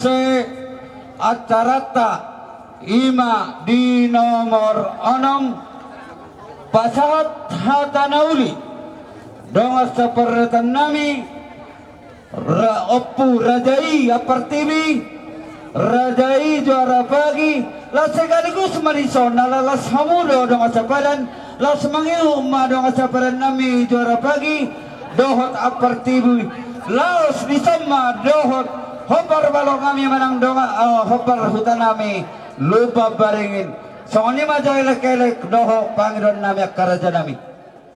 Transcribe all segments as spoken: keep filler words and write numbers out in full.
Asa acaranta i ma di nomor onom, pasahat hata na uli dongan saparadaton nami, Ra-, Ompu Raja i Ampartibi, Raja i Juara Pagi, laos sekaligus ma dison ala las hamu do dongan sapadan, laos mangihut ma dongan sapadan nami Juara Pagi dohot Ampartibi, laos dison ma dohot hombar balok nami manang dongan, eh, hombar huta nami Lumban Baringin. Songon i ma jo elek-elek dohot pangidoan nami angka raja nami.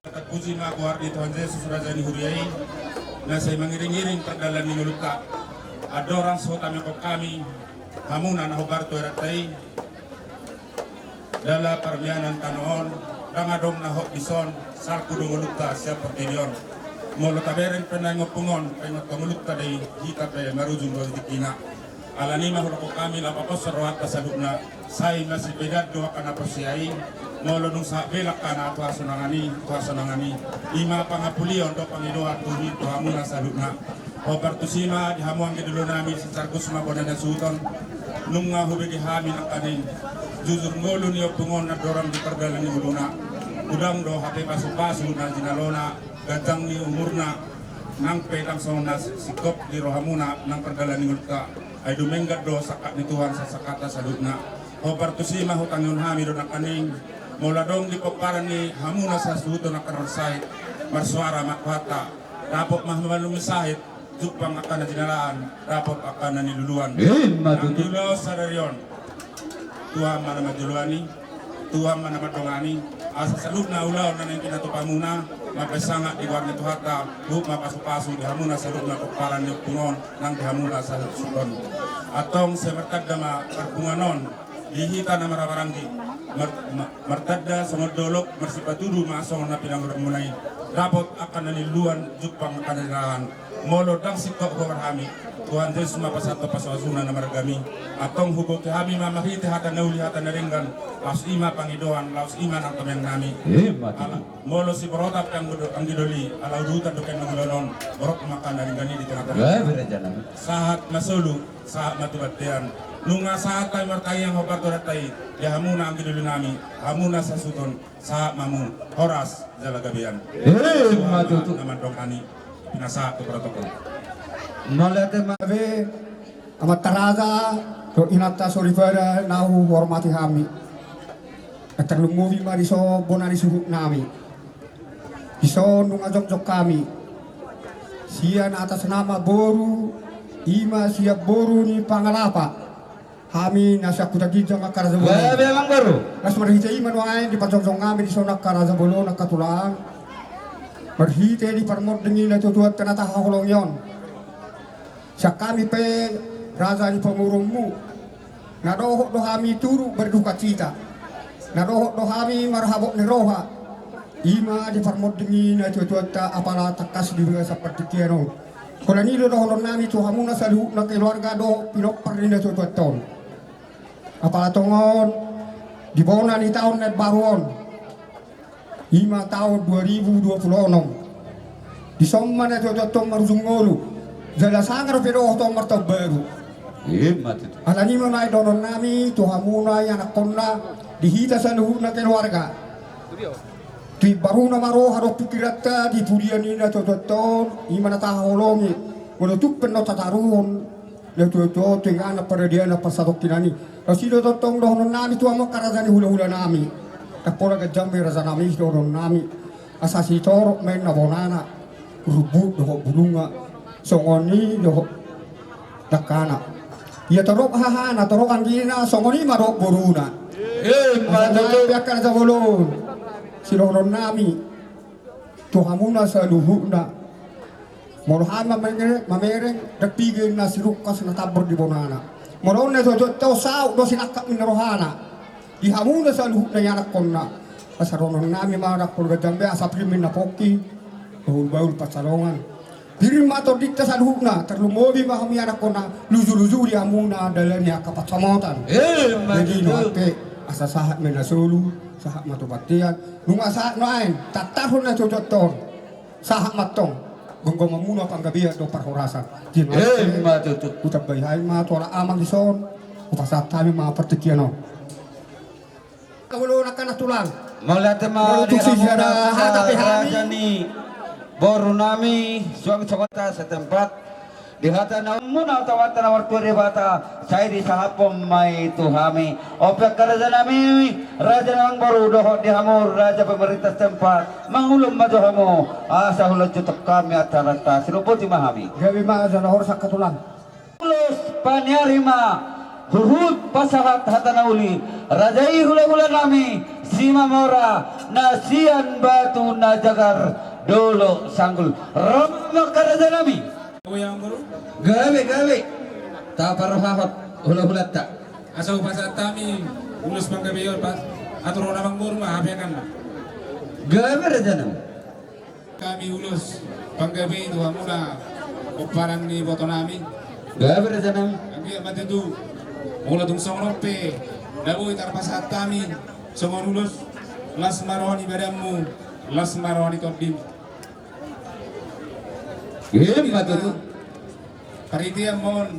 Tarpuji ma goar ni Tuhan Jesus, Raja ni huria i, na sai mangiring-iring pardalan ni ngolunta. Andorang so tamekhon hami hamuna na hombar tu aranta i, jala parmianan tano on, ndang adong na hot dison, salpu do ngolunta sian portibi on. Molo tabereng pe nuaeng ompung on, paingothon ngolunta do i, hita pe marujung do di tingkina. Alani i ma hudokhon hami laho paposhon rohanta saluhutna, sai masipedan do angka na porsea i, molo dung sahat be langkana tu hasonangan i, tu hasonangan i, i ma pangampuon dohot pangidoan tu hamuna saluhutna. Hombar tusi ma di hamu anggi doli nami, si Cargus ma bona ni hasuhuton, nunga hubege hami nangkaning jujur ngolu ni ompung on andorang di pardalan ni ngoluna. Godang do hape pasu-pasu na jinalona, ganjang ni umurna, nang pe ndang songon na singkop di rohamuna nang pardalan ni ngolunta. Ai dumenggan do sangkap ni Tuhan sasangkapna saluhutna. Hombar tusi ma hutangihon hami do nangkaning, molo adong di pomparan ni hamuna sasuhuton angka na marsahit, marsuara ma tu hata, dapot ma hamalumon sahit, jumpang angka na jinalahan, dapot angka na niluluan. Ima tutu. Nang di ulaon sadari on, Tuhan ma na manjoloani, Tuhan ma na mandongani, asa saluhutna ulaon na naeng pinatupamuna, mambahen sangap di goar ni Tuhanta, huhut ma pasu-pasu di hamuna saluhutna pomparan ni ompung on, nang di hamuna saluhutna. Antong sai martanda ma parpunguan on di hita na marhahamaranggi, mar-, ma-, martanda songon dolok, marsipatudu ma songon na pinanguruanmuna i, dapot angka na niluluan, jumpang angka na jinalahan. Molo ndang singkop goar hami, Tuhan Jesus ma pasahathon pasu-pasuna na maragam i. Antong huboto hami ma marhite hata na uli hata na denggan, laos i ma pangidoan, laos i ma nang tomean nami. Ima tutu. Ala, molo siborota pe anggi do-, anggi doli, ala udutan do pe nang ulaon on, borot ma angka na denggan i di tonga-tonga. Gabe raja nami. Sahat ma solu, sahat ma tu bontean. Nunga sahat hami martangiang hombar tu aranta i, di hamuna anggi doli nami, hamuna sasuhuton. Sahat ma hamu, horas jala gabean. Ima tutu. Tuhan ma na mandongani, pinasahat tu protokol. Mauliate ma. Gabe, amanta raja, dohot inanta soripada na huhormati hami. Tarlumobi ma dison bona ni suhut nami. Dison nunga jongjong hami. Sian atas nama boru, i ma sian boru ni Pangalapa. Hami na sian Huta Ginjang angka raja bolon. Gabe amang boru. Laos marhite i ma nuaeng dipajongjong hami dison angka raja bolon angka tulang. Marhite di parmonding ni natuatuanta na tahaholongi on. Sian hami pe raja ni pamoruonmu. Na dohot do hami turut berdukacita. Na dohot do hami marhabot ni roha. I ma di parmonding ni natuatuanta apala tangkas di bagasan partingkian on. Holan i do dohonon nami tu hamuna saluhutna keluarga dohot pinompar ni natuatuanta on. Apala tongon di bona ni taon na imbaru on, i ma taon dua ribu dua puluh onom. Dison ma natuatuanta on marujung ngolu, jala sanga dope dohot on martaon baru. Ima tutu. Alani i ma nuaeng dohonon nami tu hamuna ianakhonna, di hita saluhutna keluarga. Tu imbaruna ma roha dohot pingkiranta di pudian ni natuatuanta on, i ma na tahaholongi. Molo tung pe na tataruhon natuatuanta on tu inganan paradianan parsatongkinan i. Laos i do tongtong dohonon nami tu hamu angka raja ni hulahula nami. Ndang pola ganjang be raja nami dohonon nami. Asa sitorop ma inna bonana, rumbut dohot bulungna, songon i dohot dangkana. Ia torop hahana, torop anggina, songon i ma dohot boruna. Ima tutu. Asa nuaeng pe angka raja bolon, sidohonon nami tu hamuna saluhutna. Molo hami mamereng, mamereng, ndang piga inna sirungkas na tambor di bonana. Molo on natuatuanta on saut do sinangkap ni rohana. Di hamuna saluhutna ianakhonna. Asa dohonon nami ma ndang pola ganjang be asa pir ma inna pongki, bahul-bahul pansalongan. Pir ma tondinta saluhutna, tarlumobi ma hamu ianakhonna, luju-luju di hamuna dalan ni angka pansamotan. Ima tutu. Jadi nuaeng pe, asa sahat ma inna solu, sahat ma tu bontean. Nunga sahat nuaeng, tantarhon natuatuanta on. Sahat ma antong. Gomgomonmuna panggabean dohot parhorasan. Ima tutu. Hutambai hami ma tu halak amang dison. Hupasahat hami ma partingkian on. Olo, nangkaning tulang. Mauliate ma di hamuna, raja ni boru nami, suang sogota setempat. Di hata naung muna tawanta na martua Debata, sai disahaphon ma i tu hami. Ope angka raja nami, raja ni amangboru dohot di hamu raja pemerintah setempat, mangulon ma jo hamu, asa hulanjut hami acaranta, silumpoti ma hami. Gabe ma jala horas angka tulang. Ulos paniari ma huhut pasahat hata na uli, raja i hulahula nami, Simamora, na sian Batu Najagar, Dolok Sanggul. Ro ma angka raja nami. Gabe, gabe. Taparrohahon hulahulanta. Asa hupasahat hami ulos panggabean, atur on amangboru ma hape kan. Gabe raja nami. Hami ulos panggabean tu hamuna pomparan ni iboto nami. Gabe raja nami. Anggiat ma tutu, molo tung songon on pe na boi tarpasahat hami songon ulos, las ma roha ni badanmu, las ma roha ni tondim. Ima tutu. Parhitean ma on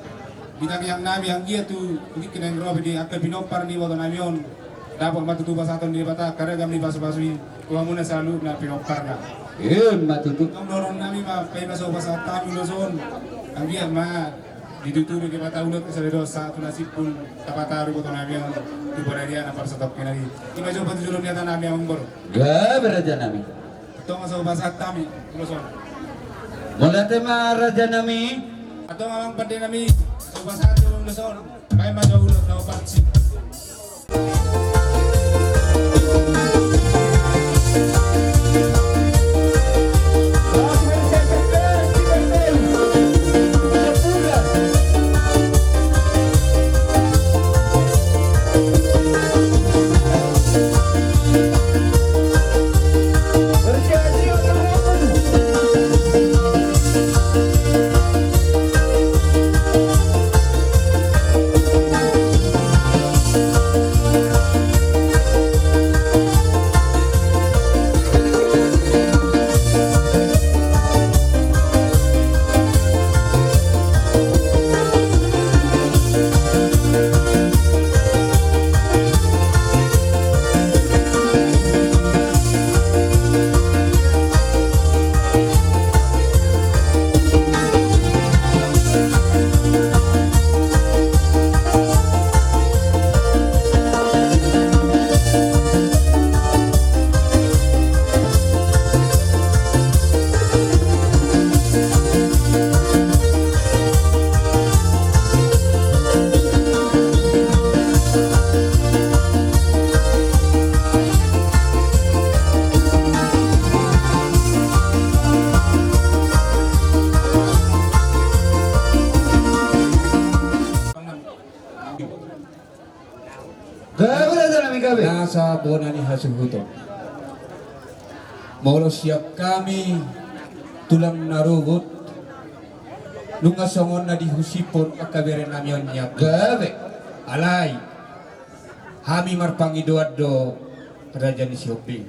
di tangiang nami, anggiat tu tingki na naeng ro pe di angka pinompar ni iboto nami on, dapot ma tutu pasahaton ni Debata angka ragam ni pasupasu i tu hamuna saluhutna pinomparna. Ima tutu. Tong dohonon nami ma, paima so pasahat hami ulos on, anggiat ma ditutu ni Debata ulaon tu sadari on sahat tu na simpul tapatari iboto nami on tu parhitean na parsatongkinan i. Ima jo patujolo ni hata nami amangboru. Gabe raja nami. Antong so pasahat hami ulos on. Mauliate ma raja nami. Antong amang pande nami, so pasahat hami ulos on. Baen ma jo ulos na opat si. Gabe raja nami, gabe. Nasa bona ni hasuhuton. Molo sian hami tulang na rubut, nunga songon na dihusipon angka bere nami on nian, gabe. Alai hami marpangidoan do raja ni Sihombing.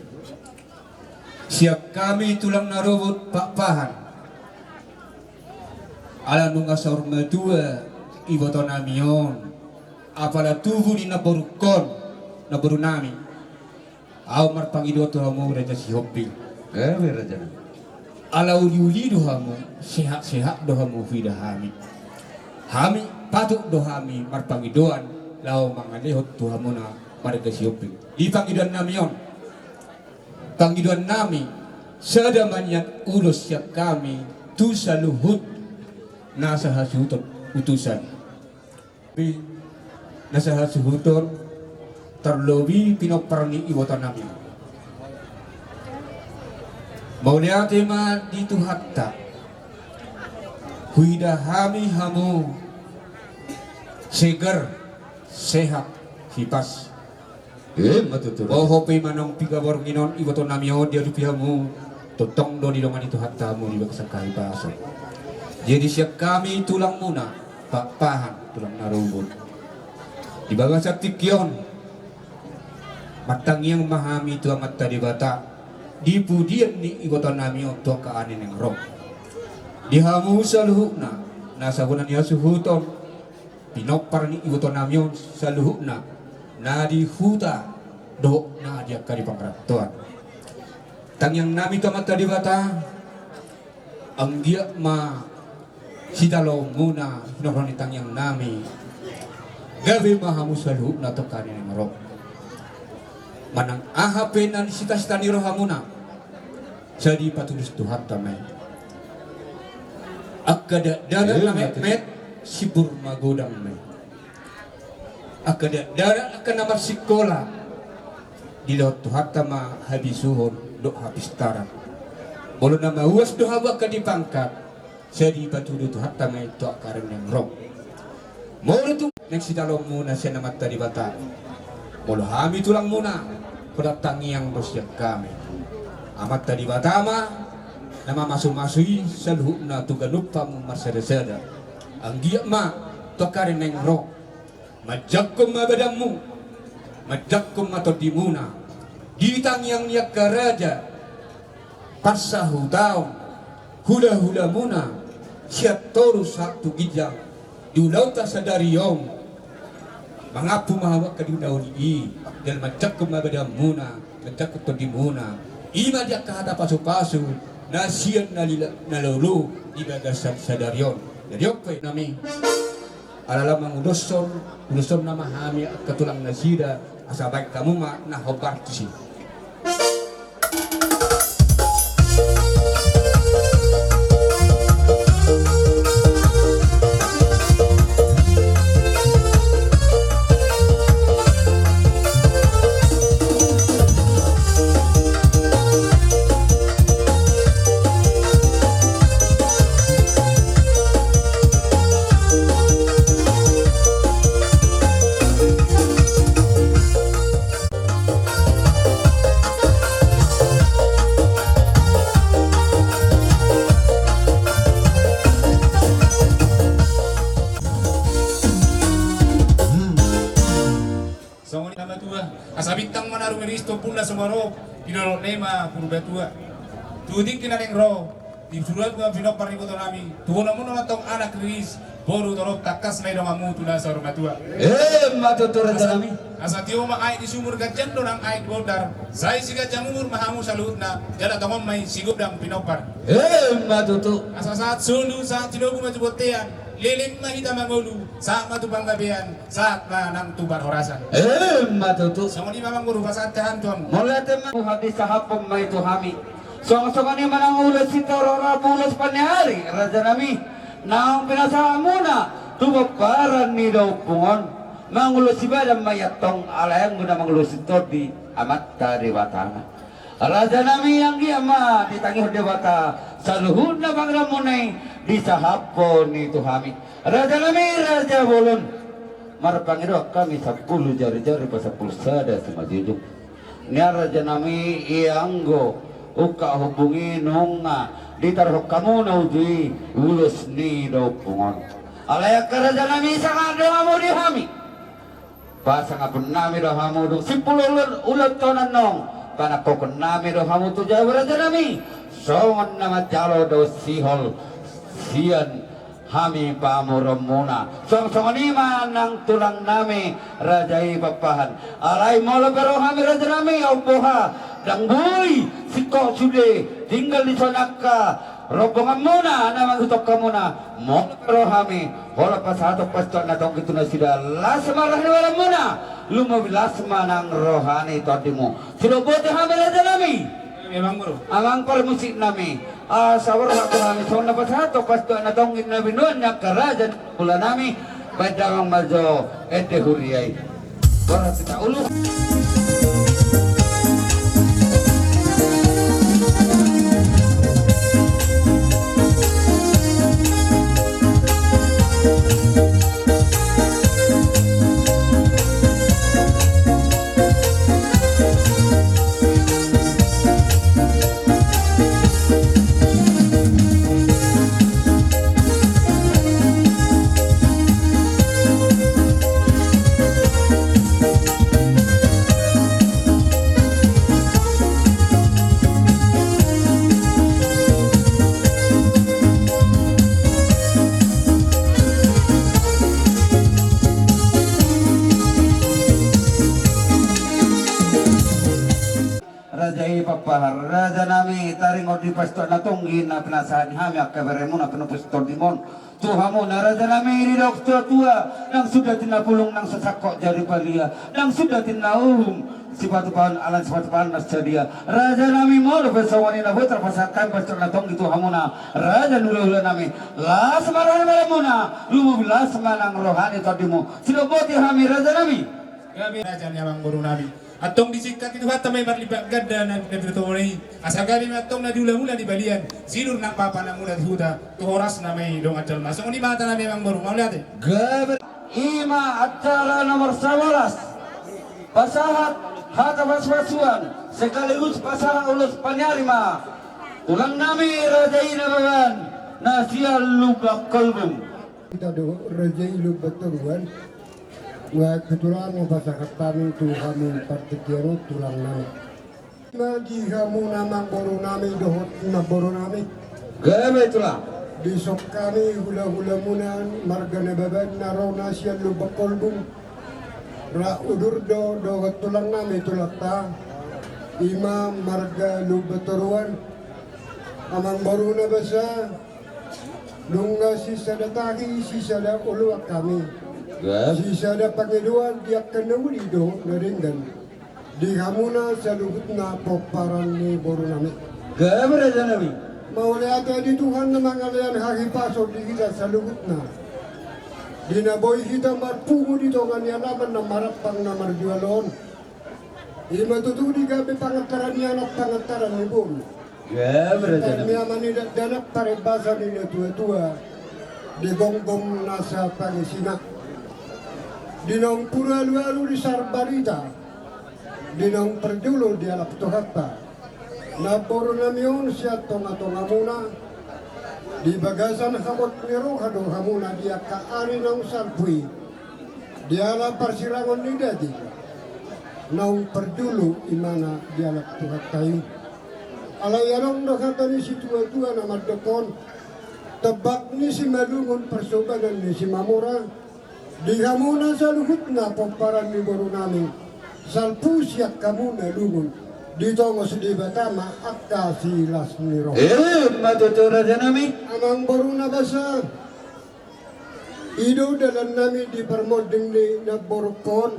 Sian hami tulang na rubut Pakpahan. Ala nunga saur matua iboto nami on, apala tubu ni namborungkon, namboru nami. Ahu marpangidoan tu hamu raja Sihombing. Gabe raja nami. Ala uliuli do hamu, sehat-sehat do hamu huida hami. Hami patut do hami marpangidoan laho mangalehon tu hamuna marga Sihombing. Di pangidoan nami on. Pangidoan nami, sada ma nian ulos sian hami tu saluhut nasa hasuhuton utusan. Nasa hasuhuton, tarlobi pinompar ni iboto nami. Mauliate ma di Tuhanta. Huida hami hamu segar, sehat, hipas. Ima tutu. Boha pe ima naung piga borngin on iboto nami on diadopi hamu, tongtong do didongani Tuhanta hamu di bagasan hahipason. Jadi sian hami tulangmuna, Pakpahan, tulang na rubut. Di bagasan tingki on, martangiang ma hami tu Amanta Debata, di pudian ni iboto nami on tu angka ari na naeng ro. Di hamu saluhutna na sabona ni hasuhuton, pinompar ni ibotonami on saluhutna, na di huta dohot na di angka di pangarantoan. Tangiangnami tu Amanta Debata, anggiat ma sijaloonmuna hinorhon ni tangiangnami, gabe ma hamu saluhutna tongka ari naeng ro. Manang aha pe na sitasita ni rohamuna, sai dipatudos Tuhanta ma i. Angka dakdanak na metmet, sibur magodang ma i. Angka dakdanak angka na marsikola, dilehon Tuhanta ma habisuhon dohot hapistaran. Molo na mauas do hamu angka di pangkat, sai dipatudu Tuhanta ma i tu angka ari naeng ro. Molo tung naeng sijaloonmuna sian Amanta Debata, molo hami tulangmuna, holan tangiang do sian hami. Amanta Debata ma na mamasumasu i saluhutna tu ganup hamu marsadasada. Anggiat ma tu angka ari naeng ro, manjangkon ma badanmu, manjangkon ma tondimuna di tangiang ni angka raja parsahutaon, hulahulamuna sian toru sahat tu ginjang di ulaonta sadari on. Mangampu ma hamu angka di ulaon i, jala manjangkon ma badanmuna, manjangkon tondimuna, i ma di angka hata pasupasu na sian na lila na lolo di bagasan sadari on. Jadi on pe nami, ala laho manguloshon, uloshon nama hami angka tulang nasida, asa baen hamu ma na hombar tusi. Songon i ma tutu, asa bintang ma na rumiris tu ombun na sumorop, di dolok na i ma Purbatua. Tu tingki na naeng ro, disuruhon ma pinompar ni ibotonami, tuhonon muna ma antong anak riris, boru torop, tangkas ma i donganmu tu na saur matua. Emma tutu, rajanami. Asa tio ma aek di sumur, ganjang do nang aek di bondar, sai siganjang umur ma hamu saluhutna, jala tongon ma i sigodang pinompar. Emma tutu. Asa sahat solu, sahat silobu ma tu bontean, leleng ma hita mangolu, sahat ma tu panggabean, sahat ma nang tu parhorasan. Emma tutu. Songon i ma amangboru, pasahat hami tu hamu. Mauliate ma. Huhadis sahaphon ma i tu hami. Songon, songon i ma nang ulos sitorop, ulos paniari, rajanami, naung pinasahatmuna tu pomparan ni daompung on. Mangulosi badan ma i antong, alai anggo na mangulosi tondi Amanta Debata ma. Rajanami, anggiat ma ditangihon Debata saluhutna pangidoanmuna i, disahaphon i tu hami. Rajanami, raja bolon, marpangidoan hami sampulu jarijari pasampulu sada simanjujung. Nian rajanami, ia anggo ungkap ombun i nunga ditaruhon hamuna uju i ulos ni daompung on. Alai angka rajanami, sangap do hamu di hami. Pasangaphon nami do hamu dung simpul ulaonta on annon, panangkokhon nami do hamu tu jabu, rajanami, songon na manjalo do sihol sian hami pamoruonmuna. Songon, songon i ma nang tulang nami raja i Pakpahan. Alai molo pe ro hami, rajanami, on boha, ndang boi singkop sude tinggal dison angka rombonganmuna na mangihutihut hamuna. Molo pe ro hami, holan pasahaton pasituak na tonggi tu nasida, las ma roha ni badanmuna, lumobi las ma nang roha ni tondimu. Sidok boti hami, rajanami. Amang parmusik nami, asa borhat tu hami songon na pasahaton pasituak na tonggi na binoan ni angka raja ni hulahula nami, baen damang ma jo ende huria i. Borhat hita ulu. Paha raja nami, taringot di pasituak na tonggi na pinasahat ni hami angka beremuna pinopus tondimon tu hamuna raja nami, didok tua-tua, nang suda tinapulung, nang sasangkot jadi palia, nang suda tinauhum sipatupaon, ala sipatupaon na sadia. Raja nami, molo pe songon i na boi tarpasahat hami pasituak na tonggi tu hamuna raja ni hula-hula nami, las ma roha ni beremuna, lumobi las ma nang roha ni tondimu. Sidok boti hami raja nami. Gabe raja ni amang boru nami. Antong disingkat i Tuhanta ma i marlipat ganda na pinatutuhon i. Asa gabe ma antong na di hula-hula di balian, sinur nang papa na mula di huta, tu horas nama i dongan jolma. Songon i ma hata nami amang boru, mauliate. Gabe. I ma acara nomor sabolas. Pasahat hata pasu-pasuan sekaligus pasahat ulos paniari ma tulang nami raja i Nababan na sian Lumban Kolbung. Hita do raja i Lumban Toruan. Nga kebetulan nga pasahat hami tu hamu partingkian on tulang nami. Ma di hamu na amang boru nami dohot na boru nami. Gabe tulang. Dison hami hula-hula muna marga Nababan na ro na sian Lumban Kolbung. Ra udur do dohot tulang nami tulangta. I ma marga Lumban Toruan. Amang boru na basa. Nunga sisada tahi, sisada oloan hami. Gabe. Sisada pangidoan di angka na uli dohot na denggan. Di hamuna saluhutna pomparan ni boru nami. Gabe raja nami. Mauliate di Tuhan na mangalean hahipason di hita saluhutna. Di na boi hita marpungu di tonga ni alaman na marampang na marjual on. I ma tutu di gabe pangantaran ni anak pangantaran ni boru. Gabe raja nami. Parmiaman ni dakdanak parembasan ni na tua-tua. Di gomgom nasa pangisina. Di naung puru alu-alu di sar barita. Di naung parjolo dialap Tuhanta. Na boru nami on sian tonga-tonga muna. Di bagasan habot ni roha do hamuna di angka ari naung salpu i. Dialap parsirangon ni daging. Naung parjolo imana dialap Tuhanta i. Alai adong do hata ni situa-tua na mandokkon. Tembak ni Simalungun parsobanan ni Simamora. Di hamuna saluhutna pomparan ni boru nami. Salpu sian hamuna lungun. Ditongos Debata ma angka silas ni roha. Eh, ma tutu raja nami. Amang boru na basa. I do dalan nami di parmonding ni na borungkon.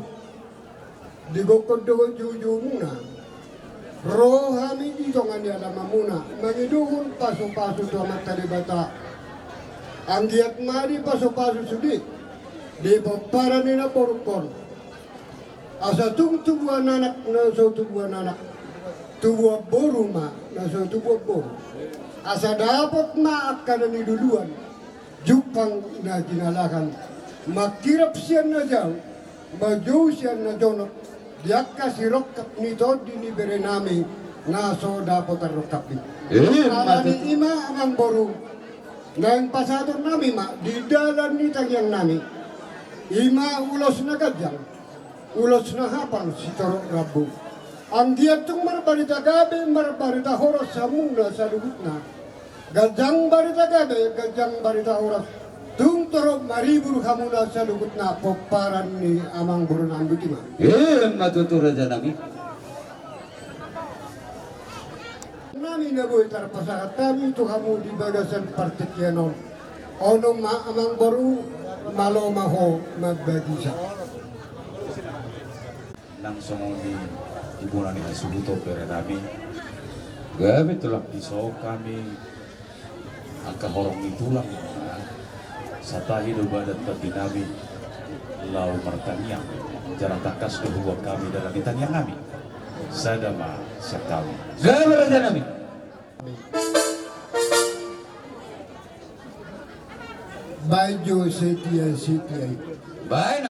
Di gokkon dohot joujou muna. Ro hami di tonga ni alaman muna mangidohon pasu-pasu tu Amanta Debata. Anggiat ma dipasu-pasu sude di pomparan ni na borungkon. Asa tung tubuan anak na so tubuan anak. Tubuan boru ma na so tubuan boru. Asa dapot ma angka na niluluan. Jumpang na jinalahan. Mangkirap sian na jau. Manjou sian na jonok. Di angka sirongkap ni tondi ni bere nami. Na so dapotan rongkap i. Eh, alani i ma amang boru. Naeng pasahaton nami ma. Di dalan ni tangiang nami. I ma ulos na ganjang. Ulos na hapal sitorop rambu. Anggiat tung marbarita gabe, marbarita horas hamuna saluhutna. Ganjang barita gabe, ganjang barita horas. Tung torop maribur hamuna saluhutna pomparan ni amang boru nami, botima. Eh, ma tutu raja nami. Nami na boi tarpasahat hami tu hamu di bagasan partingkian on. Onom ma amang boru, malo ma ho mambagisa. Nang songon i ibana ni hasuhuton bere nami. Gabe tulang, dison hami angka horong ni tulang. Satahi do badan tondi nami laho martangiang. Jala tangkas do hubuat hami dalan ni tangiang nami. Sada ma sian hami. Gabe raja nami. Baen jo setia-setia i. Baen.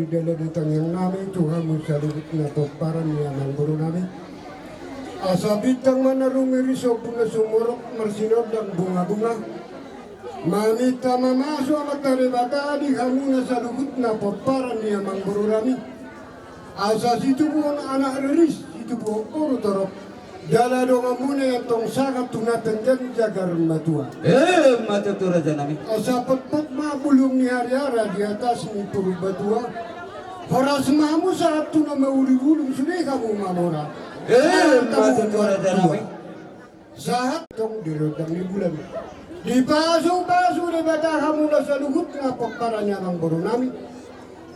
Jala di tangiang nami tu hamu saluhutna pomparan ni amangboru nami. Asa bintang manarungi, ris ombun na sumorop, marsinondang bungabunga. Maminta mamasu Amanta Debata di hamuna saluhutna pomparan ni amangboru nami. Asa situbuhon anak riris, situbuhon boru torop. Jala donganmuna i antong sahat tu na penggan jagar matua. Emma tutu raja nami. Asa potpot ma bulung ni hariara di atas ni Purbatua. Horas ma hamu sahat tu na mauliuling, sude hamu mamora. Emma tutu raja nami. Sahat tong di rondang ni bulan. Dipasupasu Debata hamuna saluhutna pomparan ni amangboru nami.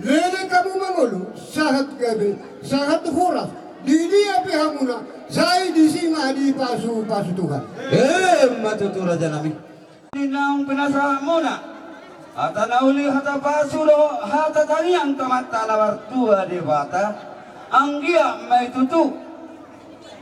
Leleng hamu mangolu, sahat gabe, sahat horas, di dia pe hamuna, sai disi ma dipasupasu Tuhan. Emma tutu raja nami. Di naung pinasahatmuna, hata na uli, hata pasu dohot hata tangiang tu Amanta na martua Debata, anggiat ma i tutu.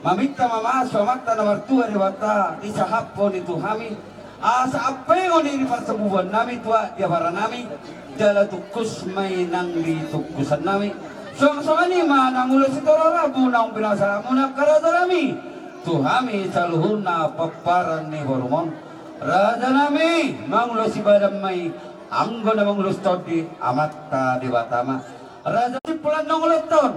Maminta mamasu Amanta na martua Debata, disahaphon i tu hami, asa ampengon i di parsabubuan nami tu aek di abara nami, jala tungkus ma i nang di tungkusan nami. Suang songon i ma nang ulos sitorop rambu naung pinasahatmuna, angka raja nami, tu hami saluhutna pomparan ni borumon. Raja nami, mangulosi badan ma i, anggo na mangulos tondi Amanta Debata ma. Raja, simpulan naung ulos on,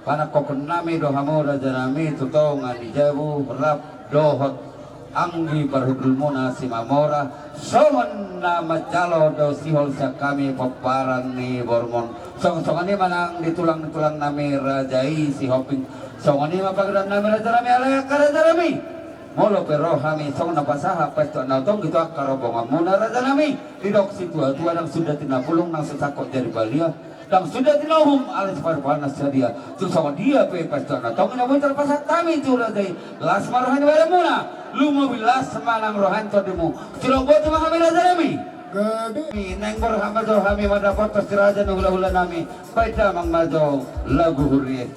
panangkokhon nami do hamu raja nami tu tonga ni jabu, rap dohot anggi parhundulmuna Simamora, songon na manjalo do sihol sian hami pomparan ni borumon. Songon, songon i ma nang di tulang ni tulang nami raja i Sihombing. Songon i ma pangidoan nami raja nami, alai angka raja nami, molo pe ro hami songon na pasahat pastuak na tonggi tu angka rombonganmuna raja nami, didok situatua, ndang suda tinapulung, ndang so sangkot jadi balia, ndang suda tinohum, alai siparupahan na sadia. Tung songon dia pe pastuak na tonggi na boi tarpasahat hami tu raja i, las ma roha ni badanmuna, lumobi las ma nang roha ni tondimu. Sidok botima hami raja nami. Gabe. Naeng borhat ma jo hami mandapothon si raja ni hulahula nami, baen damang ma jo lagu huria i.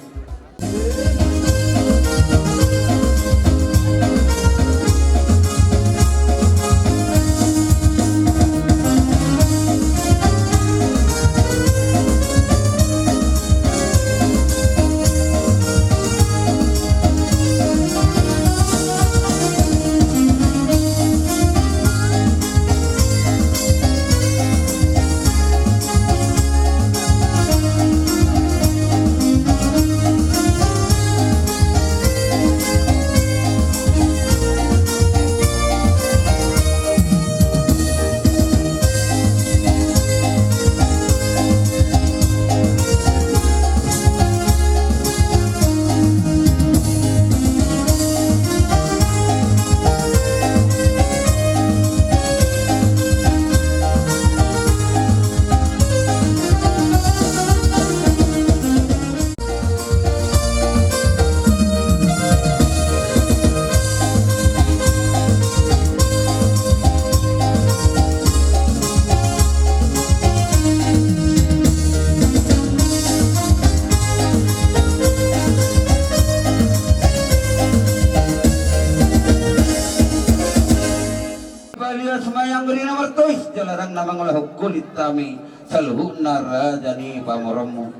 Balia sumayang rina martois, jala ndang na mangulahon kulit hami saluhutna raja ni pamoruonmu.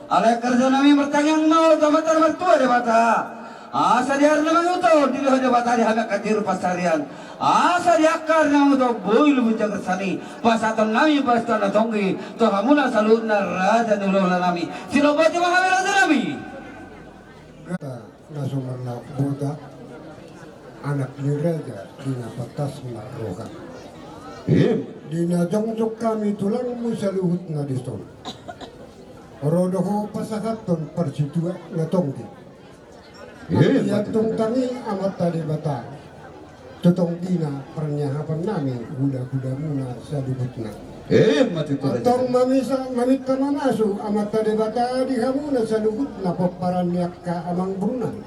Alai angka raja nami, martangiang ma tu Amanta na martua Debata, asa di ari na mangihut on dilehon Debata di hami angka tiur pansarian, asa di angka ari na mangihut on boi lumbun jagar sani pasahaton nami pastuak na tonggi tu hamuna saluhutna raja ni hulahula nami. Sidok botima hami raja nami. Gata na so marlaok bota, anak ni raja di na pantas marroha. Di na jongjong hami tulangmu saluhutna dison, ro do ho pasahathon parsituak na tonggi. Ia tong tangi Amanta Debata tu tonggina parniahapan nami hulahulamuna saluhutna. Antong mamisa, maminta mamasu Amanta Debata di hamuna saluhutna pomparan ni angka amangborunami.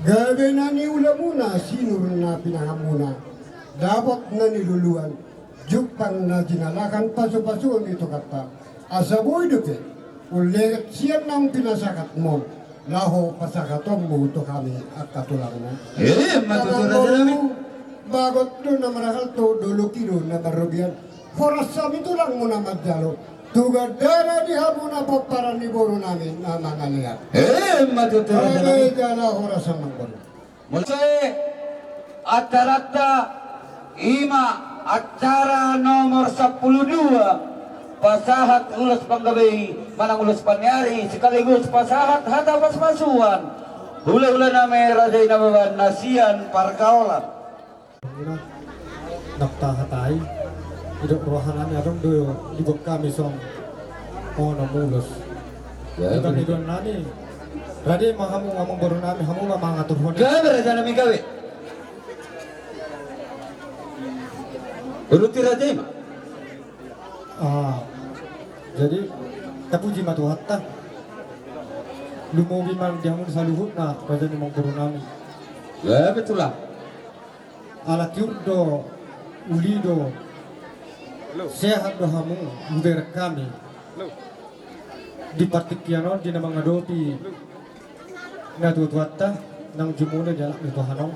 Gabe na niulamuna, sinur na pinahanmuna, dapot na niluluan, jumpang na jinalahan, pasupasuon ni Tuhanta, asa boi dope ulleget sian naung pinasahatmu on laho pasahatonmu tu hami angka tulangmu. Bagot do na marhalto, dolok i do na marrobean. Horas hami tulangmu na manjalo, Tu gandana di hamuna pomparan ni boru nami na mangalean. Emma tutu, raja nami. Jala horas, amang boru. Muse acaranta, ima acara nomor sampulu dua, pasahat ulos panggabei manang ulos paniari, sekaligus pasahat hata pasupasuan. Hulahula nami raja i Nababan na sian pargaolan. Nang tahatai, didok roha nami adong do dibuat hami songon onom ulos. Di pangidoan nami, rade ma hamu, amang boru nami, hamu ma mangaturhon i. Gabe, raja nami, gabe. Uruti raja i ma. Ah, jadi tapuji ma Tuhanta. Lumobi ma di hamu saluhutna, raja ni amang boru nami. Gabe, tulang. Ala tiur do, uli do, sehat do hamu, hubereng hami. Di partingkian on, di na mangadopi natuatuanta, nang jumolo di anak ni Tuhan on.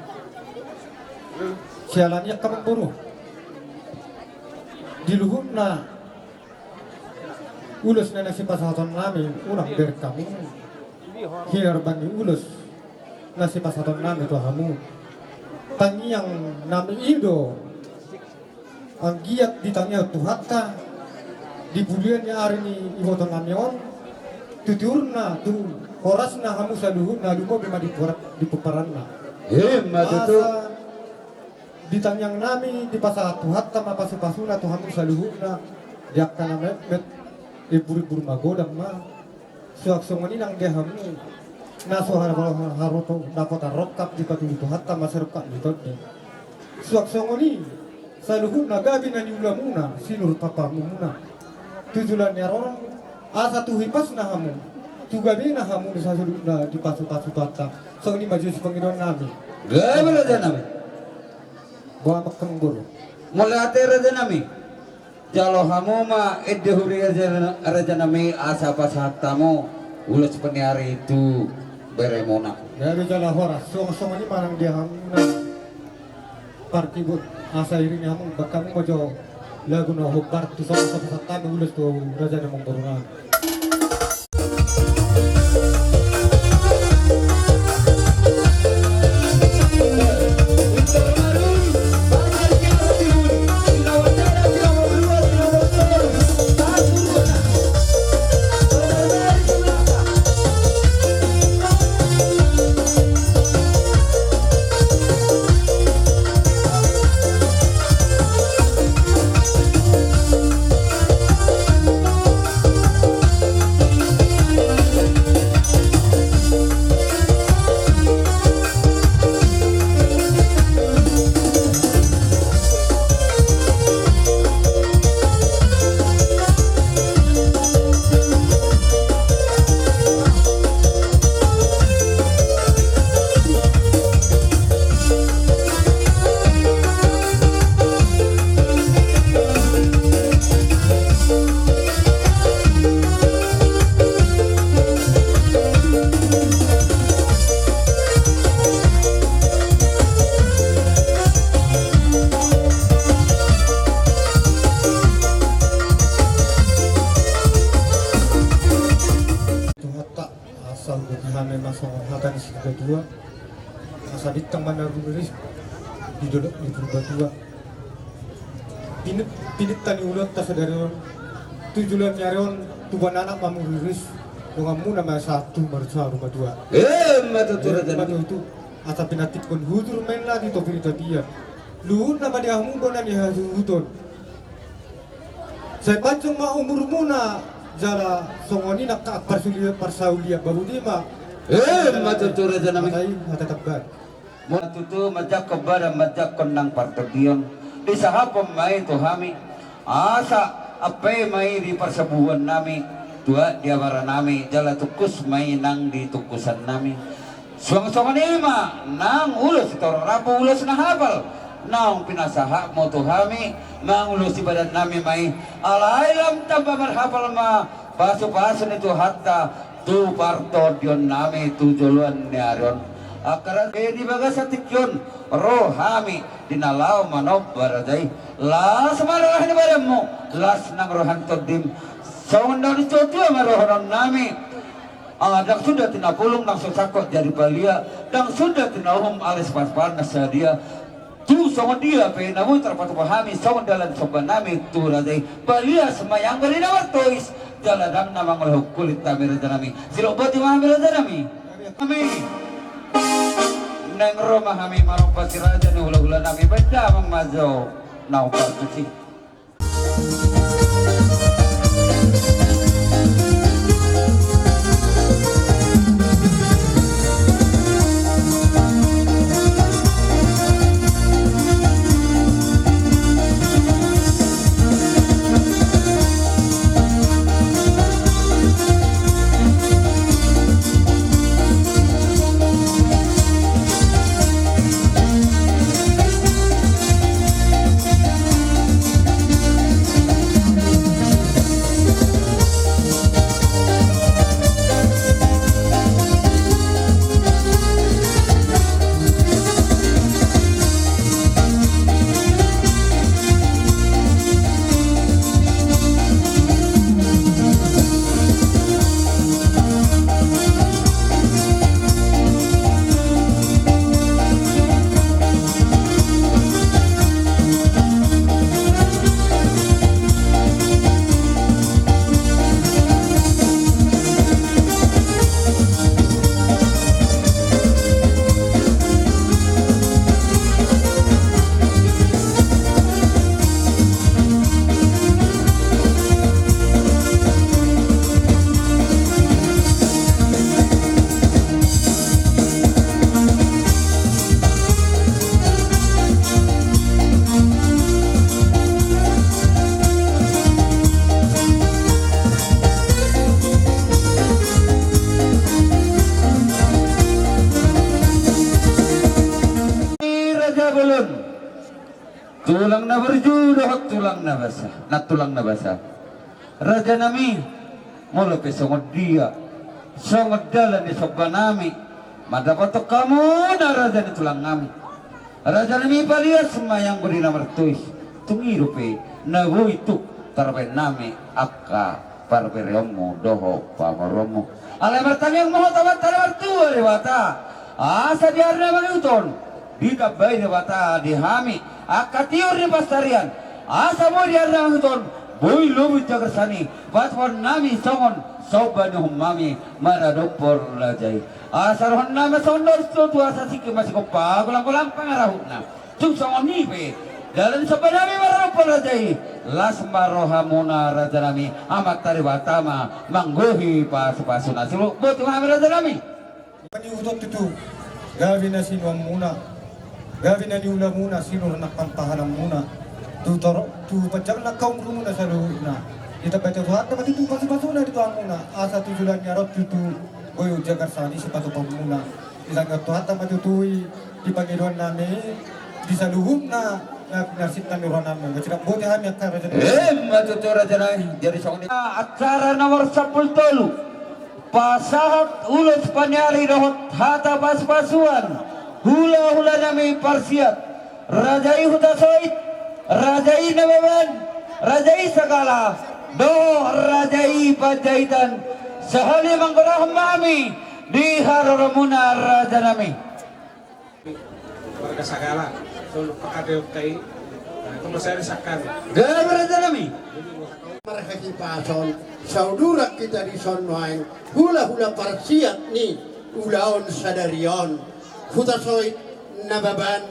Siala ni i, amang boru, di luhutna ulos na, na sipasahaton nami, unang bereng hamu hinorban ni ulos na sipasahaton nami tu hamu. Tangiang nami i do, anggiat ditangiang Tuhanta, di bulion ni ari ni iboto nami on, tu tiurna, tu horasna hamu saluhutna, lumobi ma di pomparanna. Emma tutu. Asa ditangiang nami, dipasahat Tuhanta ma pasupasuna tu hamu saluhutna, di angka na metmet, imburimbur magodang ma. Suang songon i nang di hamu na so har-, har-, haroto dapotan rongkap, dipatudu Tuhanta ma sai rongkap ni tondi. Suang songon i saluhutna gabe na niulamuna, sinur papamunmuna. Tu joloan ni ari on, asa tu hipasna hamu, tu gabena hamu saluhutna dipasupasu Tuhanta. Songon i ma jolo sipangidoan nami. Gabe, raja nami. Boha ma, amang boru? Mauliate, raja nami. Jalo hamu ma ende huria, raja nami, asa pasahat hamu ulos paniari tu beremuna. Gabe jala horas. Songon, songon i ma nang di hamu na parkibut, asa iringi hamu, bahen hamu ma jo lagu na hombar tu songon, songon pasahat hami ulos tu raja ni amang boru nami. Tuhanta, asa huboto hami ma songon hata ni situa-tua, asa bintang ma na ruriris di dolok ni Purbatua. Pinit-, pinita ni ulaonta sadari on, tu joloan ni ari on, tubuan anak ma muriris, donganmuna ma sahat tu marsaur matua. Emma tutu, raja nami. Emma tutu. Asa pinantikhon hujur ma inna di topi ni tapian, luhutna ma di hamu bona ni hasuhuton. Sai panjang ma umurmuna, jala songon i nang angka parsaulian, parsaulian, bahut i ma. Emma tutu, raja nami. Hata i, hata tamban. Molo tutu manjangkon badan, manjangkon nang partondion, disahaphon ma i tu hami. Asa ampe ma i di parsabubuan nami, tuat di abara nami, jala tungkus ma i nang di tungkusan nami. Suang songon i ma nang ulos sitorop rambu, ulos na hapal naung pinasahatmu tu hami, mangulosi badan nami ma i. Alai lam tamba marhapal ma pasupasu ni Tuhanta tu partondion nami tu joloan ni ari on. Angka raja, di bagasan tingki on ro hami di na laho manomba raja i. Las ma roha ni badanmu, las nang roha ni tondim. Songon na nidok ni natuatua ma dohonon nami. Ah, ndang suda tinapulung, ndang so sangkot jadi palia, ndang suda tinauhum, alai sipaspalan na sadia. Tung songon dia pe na boi tarpatupa hami songon dalan somba nami tu raja i, palia ma i anggo di na martois, jala ndang na mangolhon kulit hami raja nami. Silop boti ma hami raja nami. Hami. Naeng ro ma hami manomba si raja ni hulahula nami, baen damang ma jo na hombar tusi. Raja Bolon. Tulang na burju dohot tulang na basa, nantulang na basa. Raja nami, molo pe songon dia, songon dalan ni somba nami, mandapothon hamuna raja ni tulang nami. Raja nami, palias ma i anggo di na martois, tung i dope na boi tuk tarbaen nami angka parbereonmu dohot pamoruonmu. Alai martangiang ma hita tu Amanta na martua Debata, asa di ari na mangihut on ditambai Debata di hami angka tiur ni pansarian, asa boi di ari na mangihut on boi lobi tu jagar sahali, patupahon nami songon somba ni uhum nami maradophon raja i. Asa rohana ma songon na ro tu asa singkop ma singkop, pagolanggolang pangarahutna. Tung songon i pe dalan ni somba nami maradophon raja i, las ma rohamuna raja nami, Amanta Debata ma manggohi pasupasuna. Silop boti ma hami raja nami. Mangihut on tutu gabe na sinuanmuna, gabe na niulamuna, sinur nang pantahananmuna tu tor-, tu panjang nang haumurmuna saluhutna. Ditambai Tuhanta ma tutu pasupasuna di tuanmuna, asa tu joloan ni ari on tutu boi tu jagar sahali sipatupaonmuna. Ditangiangkon Tuhanta ma tutu i di pangidoan nami di saluhutna na pinarsinta ni roha nami. Silop boti hami angka raja nami. Emma tutu raja nami, jadi songon i. Acara nomor sampulu tolu, pasahat ulos paniari dohot hata pasupasuan hulahula nami parsiat. Raja i Hutasoit, raja i Nababan, raja i Sagala, dohot raja i Panjaitan, sahali manggorahon ma hami di haroromuna raja nami. Warga Sagala, solu pakade oktai, nah, itu masih ada sakan. Gabe raja nami. Marhahipason, saudara kita di son nuaeng, hulahula parsiat ni ulaon sadari on, Hutasoit, Nababan,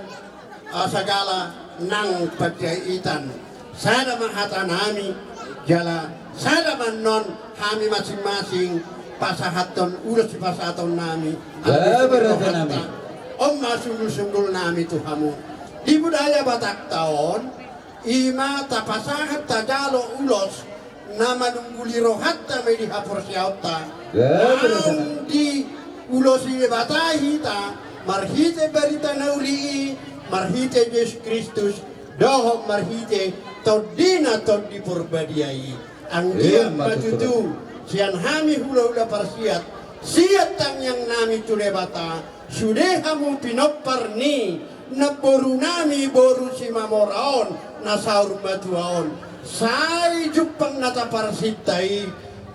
ah, Sagala nang Panjaitan. Sada ma hata nami, jala sada ma annon hami masing-masing pasahathon ulos sipasahaton nami. Gabe raja nami. On ma sundul-sundul nami tu hamu. Di budaya Batakta on, i ma tapasahat tajalo ulos na manungguli rohanta ma i di haporseaonta. Gabe raja nami. Naung diulosi Debata hita marhite barita na uli i, marhite Jesus Kristus, dohot marhite TondiNa Tondi Porbadia i. Anggiat ma tutu sian hami hulahula parsiat, sian tangiang nami tu Debata, sude hamu pinompar ni namboru nami boru Simamora on na saur matua on. Sai jumpang na taparsinta i,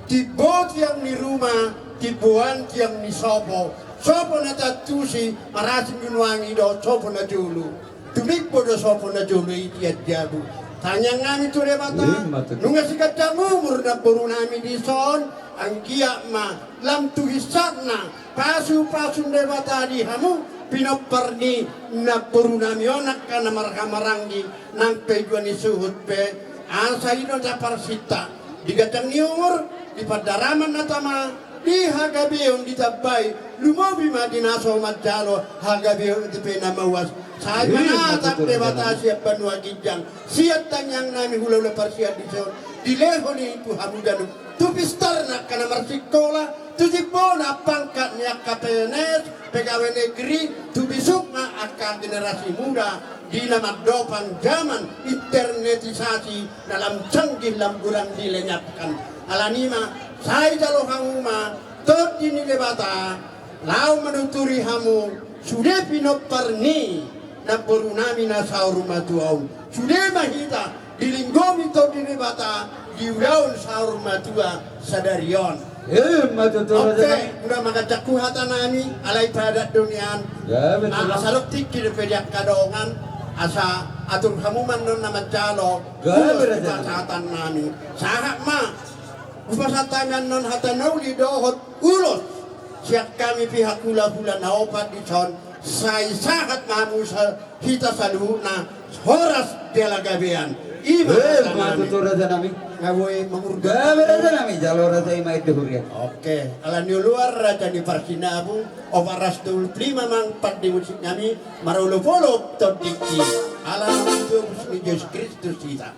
timbo tiang ni ruma, timboan tiang ni sopo, sopo na tantusi, marasing Binoangi do sopo na jolo. Tumimbo do sopo na jolo i tian jabu. Tangiang nami tu Debata, ima tutu, nunga siganjang umur namboru nami dison, anggiat ma lam tu hinsatna pasupasu ni Debata di hamu pinompar ni namboru nami on angka na marhahamaranggi nang pe dua ni suhut pe, asa i do taparsinta di ganjang ni umur, di pandaraman na tama, di hagabeon ditambai, lumobi ma di na so manjalo hagabeon pe na mauas. Sai manatap Debata sian banua ginjang, sian tangiang nami hulahula parsian dison, dilehon i tu hamu ganup, tu pistarna angka na marsikola, tu timbona pangkat ni angka P N S, pegawai negeri, tu bisukna angka generasi muda di na mandopang zaman internetisasi na lam canggih, lam godang dilenyapkan. Alani ma, sai jalo hamu ma tondi ni Debata laho manuturi hamu sude pinompar ni namboru nami na saur matua on. Sude ma hita dilinggomi tondi ni Debata di ulaon saur matua sadari on. Ima tutu, raja nami. Oke, unang manganjangku hata nami, alai padat do nian. Gabe, tulang. Asa tingki dope di angka dongan, asa atur hamu ma annon na manjalo. Gabe, raja nami. Hata nami. Sahat ma. Hupasahat hami annon hata na uli dohot ulos sian hami pihak hulahula na opat dison, sai sahat ma hamu sa-, hita saluhutna horas jala gabean. Ima, eh, hata nami. Ima tutu, raja nami. Nga boi mangurga. Gabe, raja nami, jalo raja i ma ende hurian. Oke, alani oloan raja ni Parsinabung, opat ratus tolu pulu lima ma pande musik nami, marolopolop tondingki. Ala na martua ni Jesus Kristus hita.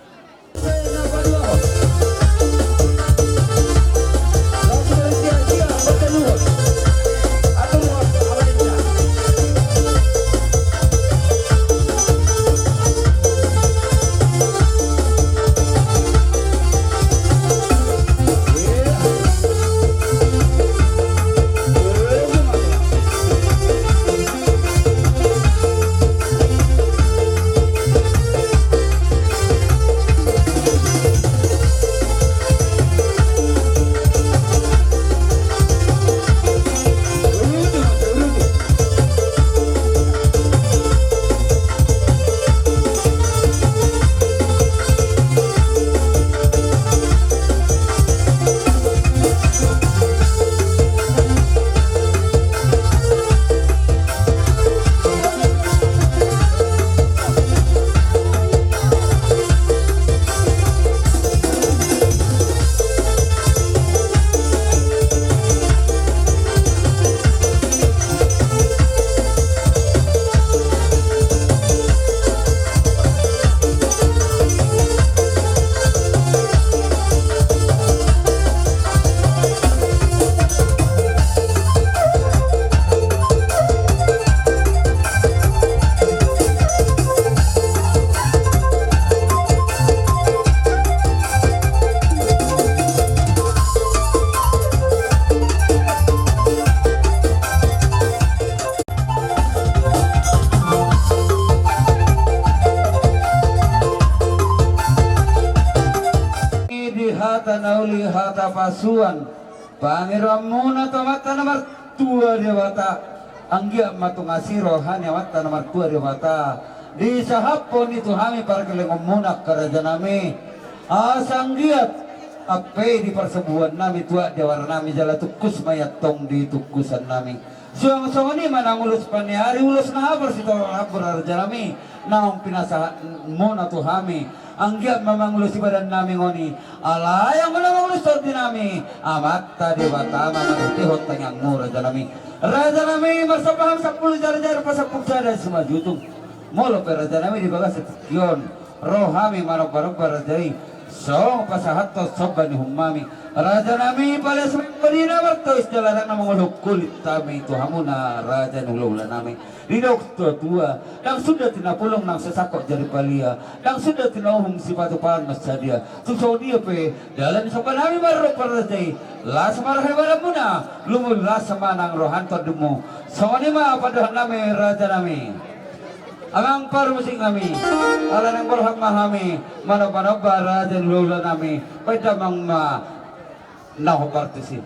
Di hata na uli, hata pasuan, pangidoanmuna tu Amanta na martua Debata, anggiat ma tung asi roha ni Amanta na martua Debata disahaphon i tu hami pargellengonmuna, raja nami. Asa anggiat ampe di parsabuan nami, tuat di awar nami, jala tungkus ma i antong di tungkusan nami. Suang songon i ma nang ulos paniari, ulos na parsitoron, raja nami, naung pinasahatmuna tu hami. Anggiat ma mangulosi badan nami ngoni, alai anggo na mangulosi tondi nami, Amanta Debata ma marhitehon tangiangmu, raja nami. Raja nami, marsambahan sampulu jari-jari, pasampulu sada simanjujung. Molo pe, raja nami, di bagasan tingki on ro hami manomba-nomba, raja i, songon pasahathon somba ni uhum nami, raja nami, paleas ma i di na martois jala dang na mangolhon kulit hami tu hamuna, raja ni hulahula nami. Didok tuatua, dang suda tina pulung nang sasangkot jari palia, dang suda tina uhum sipatu pangan na sadia. Tung songon dia pe dalan ni somba nami marro, raja i, las ma roha ni badanmuna, lumobi las ma nang roha ni tondimu. Songon i ma pandohan nami, raja nami. Amang parmusik nami, ala naeng borhat ma hami manomba-nomba raja ni hulahula nami, baen damang ma na hombar tusi.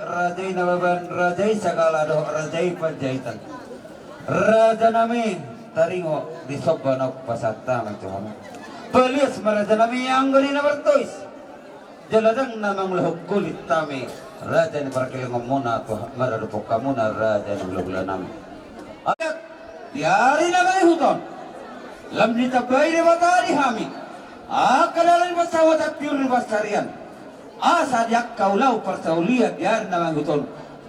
Raja i Nababan, raja i Sagala dohot raja i Panjaitan. Raja nami, taringot di somba na hupasahat hami tu hamu. Palias ma raja nami anggo di na martois. Jala ndang na mangulahon kulit hami, raja ni parkelengon muna, tu maradophon hamuna raja ni hulahula nami. Adat di ari na mangihut on, lam ditambai Debata di hami angka dalan ni pansamotan, tiur ni pansarian. Asa di angka ulaon parsaulian di ari na mangihut on,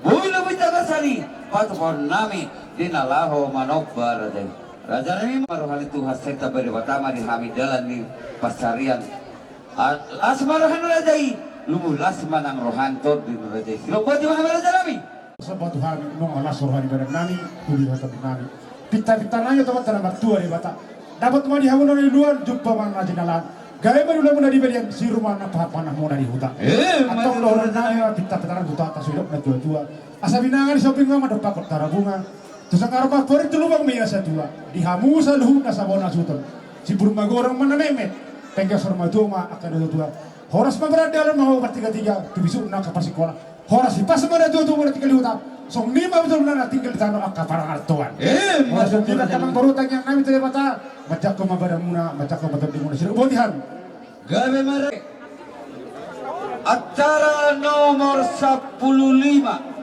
boi lobi tagasari patupaon nami di na laho manomba raja i. Raja nami ma roha ni Tuhan, sai tambai Debata ma di hami dalan ni pansarian. A-, las ma roha ni raja i, lumobi las ma nang roha ni tondi ni raja i. Silomboti ma hami raja nami. Somba tu hami, nunga las roha ni badan nami, tu di hata nami. Pinta-pinta nami, oto ma tana martua Debata. Dapot ma di hamu na niluan, jumpa ma na jinalahan. Gabe ma di ulaonmuna di balian, sirumana pahat panahmuna di huta. Eh, antong ma dohonon nami ma pinta-pinta nami, huta ta suidok na tua-tua. Asa binanga ni somping ma mandompakhon tarabunga. Tu sanggar ma pori tu lubang ma ia satua. Di hamu saluhutna sabona suton. Simbur ma godang ma na metmet. Pengge sor ma tuo ma angka na tua-tua. Horas ma barandalan ma hamu partiga-tiga. Tu bisukna angka parsikola. Horas hipas ma na tua-tua muna tinggal di huta. Songon i ma botul na tinggal di tano angka parangarantoan. Eh, horas ma tinggal di tano. Amang boru, tangiang nami tu Debata. Manjangkon ma badanmuna, manjangkon ma tondimuna. Silomboti hami. Gabe ma re. Acara nomor sampulu lima.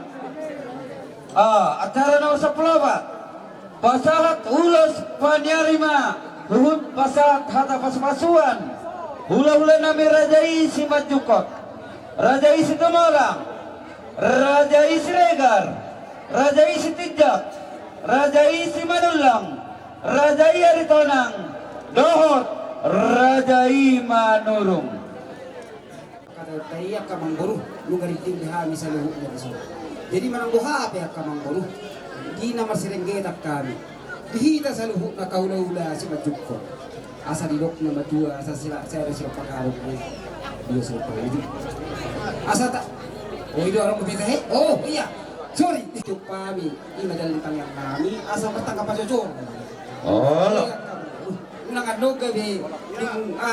Ah, acara nomor sampulu opat. Pasahat ulos paniarima, huhut pasahat hata pasupasuan. Hulahula nami raja i Simanjungkot, raja i Situmorang, raja i Siregar, raja i Sitinjak, raja i Simanullang, raja i Aritonang, dohot raja i Manurung. Kata tai angka amang boru, nunga rinting di hami saluhutna di son. Jadi manang boha pe angka amang boru, di na marsirenggetan hami. Di hita saluhutna angka hulahula Simanjungkot. Asa didok na matua, asa sila, sada silompa karung ni. Dua silompa karung. Asa ta-, oh, i do adong beta he? Oh, iya. Sorry. Jumpa hami, i ma jalan di tangiang nami, asa martangkap pajojor. Oh. Iya, uh, unang annoga be.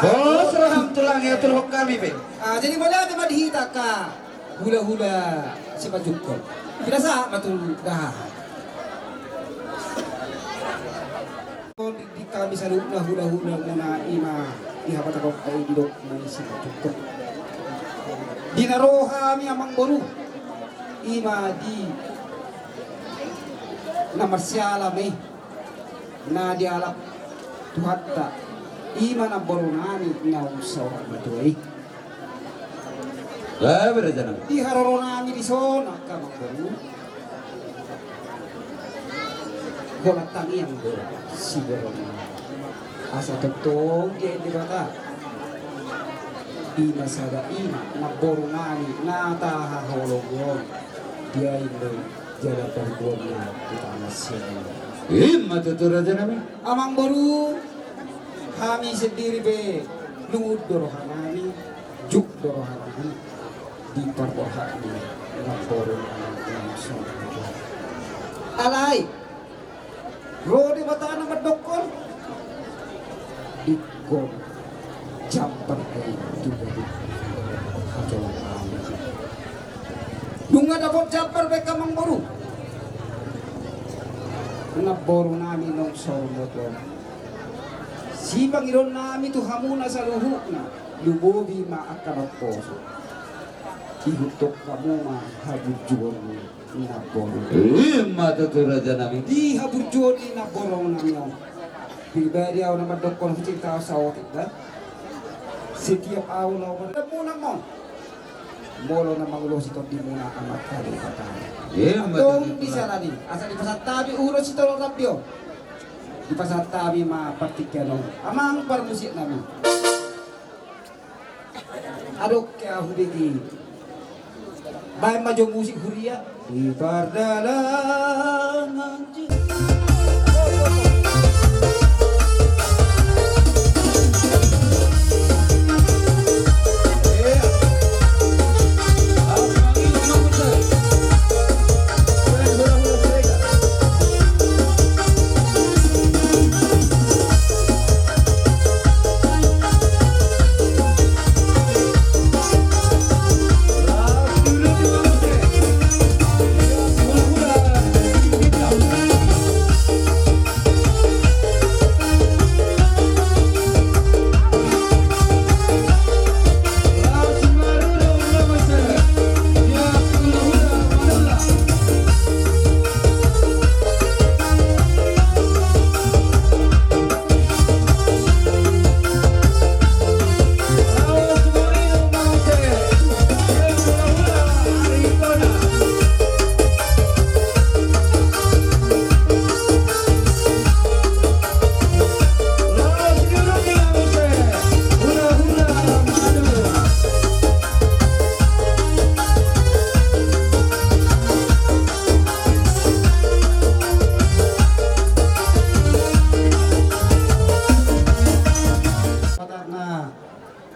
Bos, roham tulang ya, turhok kami be. Ah, jadi mauliate ma di hita angka hulahula Simanjungkot. Tidak sah, betul dah. Di, di hami saluhutna hulahula muna i ma di hapatahon ta i didok na i Simanjungkot. Di na ro hami amang boru i ma di na marsiala ma i na dialap Tuhanta, i ma namboru nami naung saur matua i. Gabe raja nami. Di haroro nami dison angka namboru, holan tangiang do siborona, asa tongtong diain Debata. I ma sada i ma namboru nami na tahaholongi on, diain do jala parguonna tu tano sian i. I ma tutu raja nami. Amangboru, hami sendiri pe lungun do roha nami, juk do roha nami di parborhat ni namboru nami na songon i. Alai ro Debata na mandokkon, ingkon jambar do i tu gabuk hajolmaon. Nunga dapot jambar be amangboru, namboru nami naung saur matua on, sipangidoon nami tu hamuna saluhutna, lumobi ma angka naposo, ihuthon hamu ma haburjuon ni namboru. I ma tutu raja nami. Di haburjuon ni namboru nami on, pribadi ahu na mandokkon, hucerita ahu saotik da. Setiap ahu laho mardamunang on, molo na mangulosi tondimuna Amanta Debata. I ma tutu. Antong di siala ni i, asa dipasahat hami ulos sitorop rambi on, dipasahat hami ma partingkian on, amang parmusik nami. Adong ke ahu bege. Baen ma jo musik huria. Di pardalangan.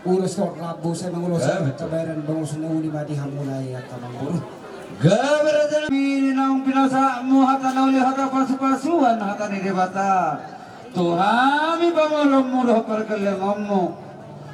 Ulos sitorop rambu, sai mangulosi. Gabe tutu. Tabaen ma ulos na uli ma di hamuna i angka namboru. Gabe raja nami, naung pinasahatmu hata na uli, hata pasupasuan, hata ni Debata tu hami pangolonmu dohot pargellenggonmu.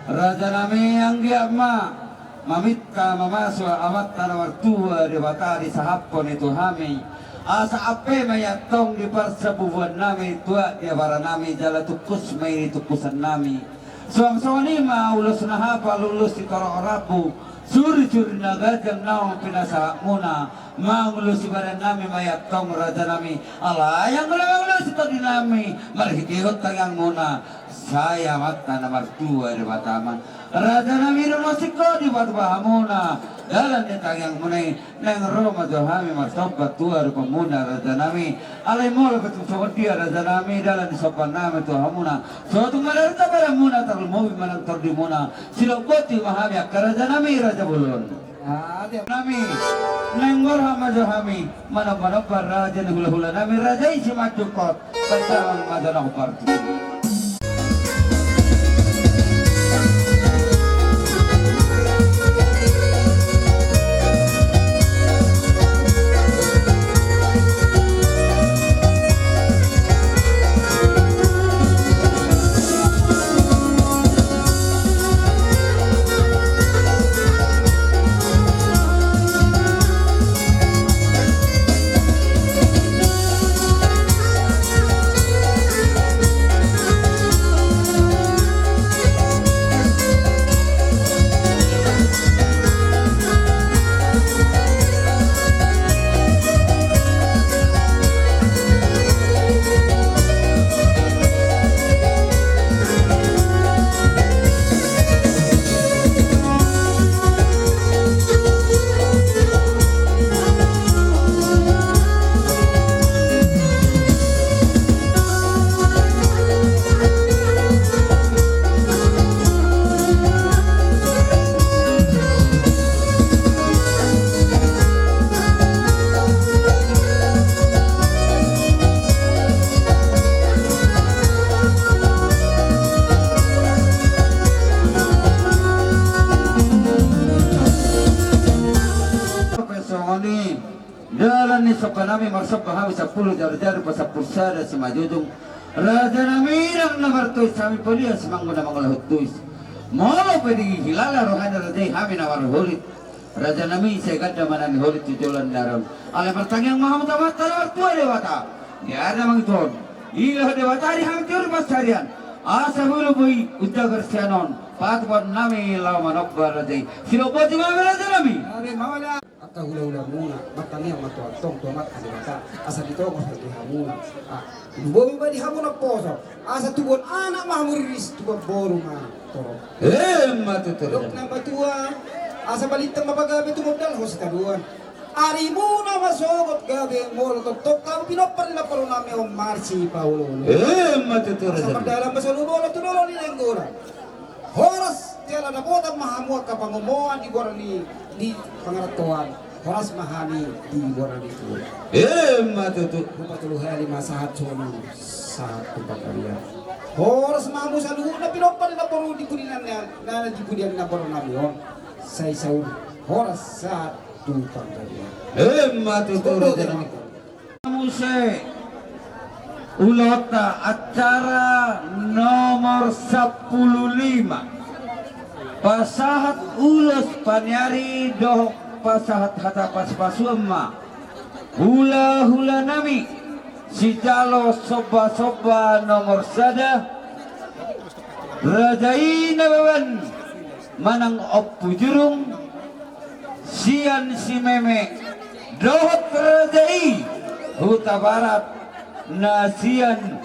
Raja nami, anggiat ma maminta mamasu Amanta na martua Debata disahaphon i tu hami, asa ampe ma i antong di parsabubuan nami, tuat di abara nami, jala tungkus ma i di tungkusan nami. Suang songon i ma ulos na hapal, ulos sitorop rambu, suri-suri na ganjang naung pinasahatmuna, mangulosi badan nami ma i antong raja nami. Alai anggo na mangulosi tondi nami marhitehon tangiangmuna, sai Amanta na martua Debata ma. Raja nami, do na singkop dipatupa hamuna dalan ni tangiangmuna i. Naeng ro ma jo hami marsomba tu adopanmuna raja nami. Alai molo pe tung songon dia raja nami dalan ni somba nami tu hamuna, so tung madarta badanmuna, tarlumobi manang tondimuna, sidok boti ma hami angka raja nami, raja bolon. Nami, naeng borhat ma jo hami manomba-nomba raja ni hula-hula nami, raja i Simanjungut. Pasahat ma jo na hombar tu. Ni dalan ni somba nami marsomba hami sampulu jaru-jaru pasampulu sada simanjujung. Raja nami, ndang na martois hami palias, manggo na mangulahon tois. Molo pe dihilala roha ni raja i hami na marholit. Raja nami, sai ganda ma na niholit tu joloan ni ari on. Alai martangiang ma hamu tu Amanta na martua Debata. Di ari na mangihut, dilehon Debata di hami tiur pansarian. Asa bulu boi unjagar sian on. Patupaon nami laho manomba raja i. Sidok boti ma hami, raja nami. Angka hula-hula muna, martangiang ma antong tu Amanta Debata, asa ditongos ma di hamuna. Ah, lumobi ma di hamu naposo, asa tubuan anak ma hamu riris, tubuan boru ma torop. Emma tutu. Dok na matua, asa balintang ma pagabe tumundalhon sitadoan. Arimuna ma sogot gabe, molo tongtong hamu pinompar ni namboru nami on marsipaolo-olo. Emma tutu. Asa mardalan ma solu bolon tu dolok ni Nainggolan. Horas jala dapotan ma hamu angka pangomoan di borngin ni pangarantoan. Horas ma hami di borngin ni tubu. Emma tutu. Rupatolu hali ma sahat solu, sahat tu panggabean. Horas ma hamu saluhutna pinompar ni namboru di pudian na, na di pudian ni namboru nami on. Sai saur horas sahat tu panggabean. Emma tutu, raja nami. Muse ulaonta, acara nomor sampulu lima. Pasahat ulos paniari dohot pasahat hata pasupasuon ma hula-hula nami, sijalo somba-somba nomor sada. Raja i Nababan manang Ompu Jurung sian Simeme, dohot raja i Hutabarat na sian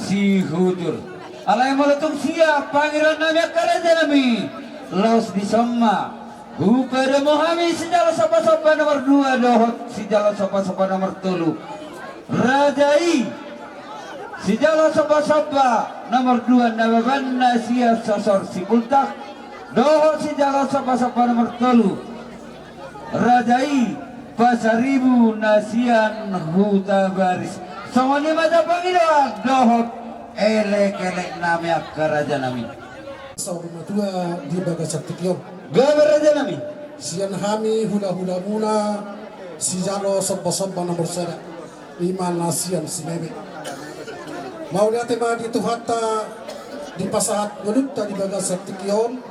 Sihujur. Alai molo tung sian pangidoan nami, angka raja nami, laos dison ma hupadomu hami sijalo somba-somba nomor dua dohot sijalo somba-somba nomor tolu. Raja i, sijalo somba-somba nomor dua Nababan na sian Sosor Sipultak, dohot sijalo somba-somba nomor tolu, raja i Pasaribu na sian Hutabaris. Songon i ma jala pangidoan dohot elek-elek nami, angka raja nami. Saur matua di bagasan tingki on. Gabe, raja nami. Sian hami hula-hula muna, sijalo somba-somba nomor sada, i ma na sian Simeme. Mauliate ma di Tuhanta, dipasahat ngolunta di bagasan tingki on.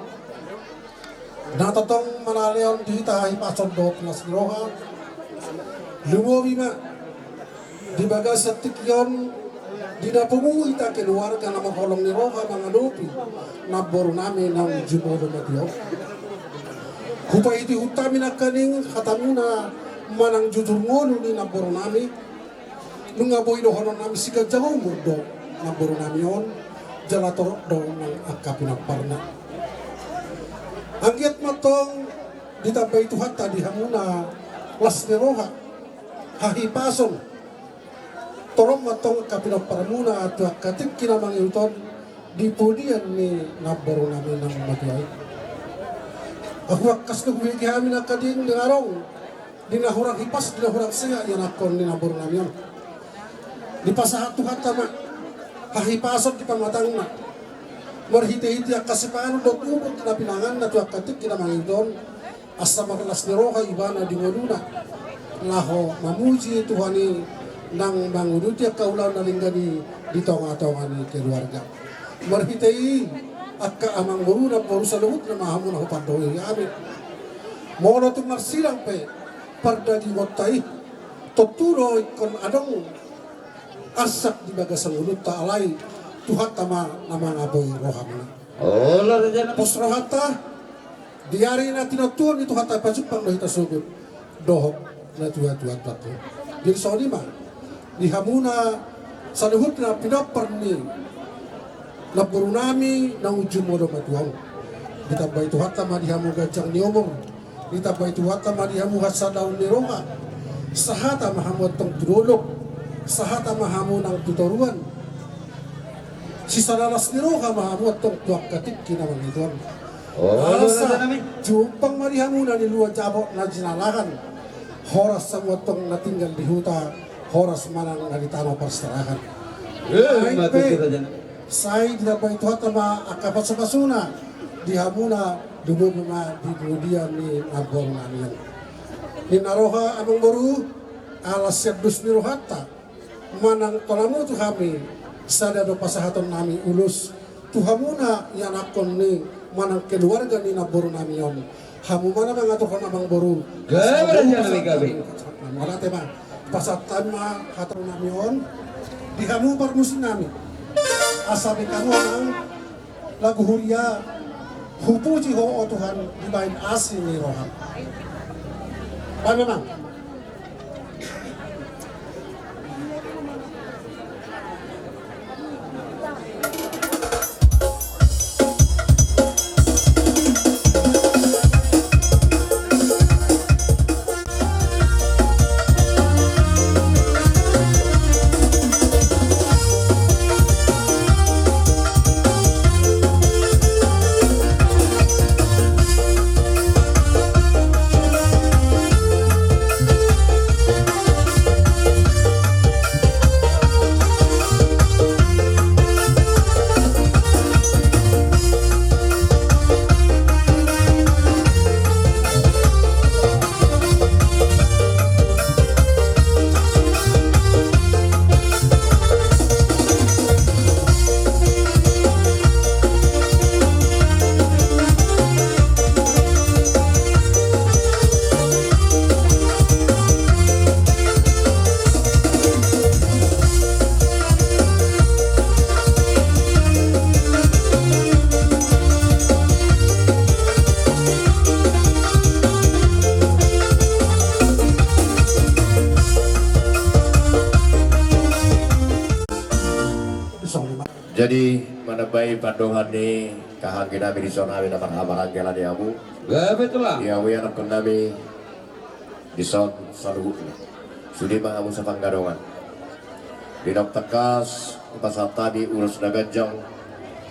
Na tongtong mangalehon di hita hahipason dohot las ni roha. Lumobi ma di bagasan tingki on, di na pungu hita keluarga na mangholong ni roha mangadopi namboru nami naung jumolo matua on. Hupaihut-ihut hami nangkaning hatamuna manang jujur ngolu ni namboru nami. Nunga boi dohonon nami, siganjang umur do namboru nami on, jala torop do nang angka pinomparna. Anggiat ma antong ditambai Tuhanta di hamuna las ni roha, hahipason, torop ma antong angka pinomparmuna tu angka tingki na mangihut on di pudian ni namboru nami naung matua i. Ahu angkas do hubege hami nangkaning di na adong, di na hurang hipas, di na hurang sehat ianakhon ni namboru nami on. Dipasahat Tuhanta ma hahipason di pamatangna, marhite-hite angka sipanganon dohot uhum na pinanganna tu angka tingki na mangihut on. Asa marlas ni roha ibana di ngoluna laho mamuji Tuhan i nang manguduti angka ulaon na denggan i di tonga-tonga ni keluarga. Marhite i angka amangboru, namboru, saluhutna ma hamu na hupandok i. Amin. Molo tung marsidang pe pardagingonta i, tontu do ingkon adong arsak di bagasan ngolunta, alai Tuhanta ma na mangapoi rohamuna. Olo, raja nami. Pos rohanta, di ari na tinontuhon ni Tuhanta pajumpang do hita sogot dohot natua-tua, tuanku. Jadi songon i ma di hamuna saluhutna pinompar ni namboru nami naung jumolo matua on. Ditambai Tuhanta ma di hamu ganjang ni umur. Ditambai Tuhanta ma di hamu hasadaon ni roha. Sahata ma hamu antong tu dolok. Sahata ma hamu nang tu toruan. Sisada las ni roha ma hamu antong tu angka tingki na mangihut on. Olo, asa, raja nami, jumpang ma di hamuna na niluluan jabot na jinalahan. Horas hamu antong na tinggal di huta, horas manang na di tano parserahan. Eh, ai ma pe, tutu, raja nami. Sai ditambai Tuhanta ma angka pasupasuna di hamuna, lumobi ma di pudian ni namboru nami on. Ninna roha, amangboru, ala sian dos ni rohanta manang tolamu tu hami, sada do pasahatonnami ulos tu hamuna ianakhon ni manang keluarga ni namborunami on. Hamu ma na mangaturhon, amangboru. Gabe, rajanami, gabe. Mauliate ma. Pasahat hami ma hatanami on di hamu parmusiknami. Asa di hamu, amang, lagu huria, Hupuji Ho, o Tuhan, dibahen asi ni roham. Bahen, amang. Jadi, manambai pandohan ni kahanggi nami dison, hami na marhahamaranggi ala ni hamu. Gabe, Tulang. Di hamu ianakhon nami dison saluhutna. Sude ma hamu sapanggadongan. Di naung tangkas hupasahat hami ulos na ganjang,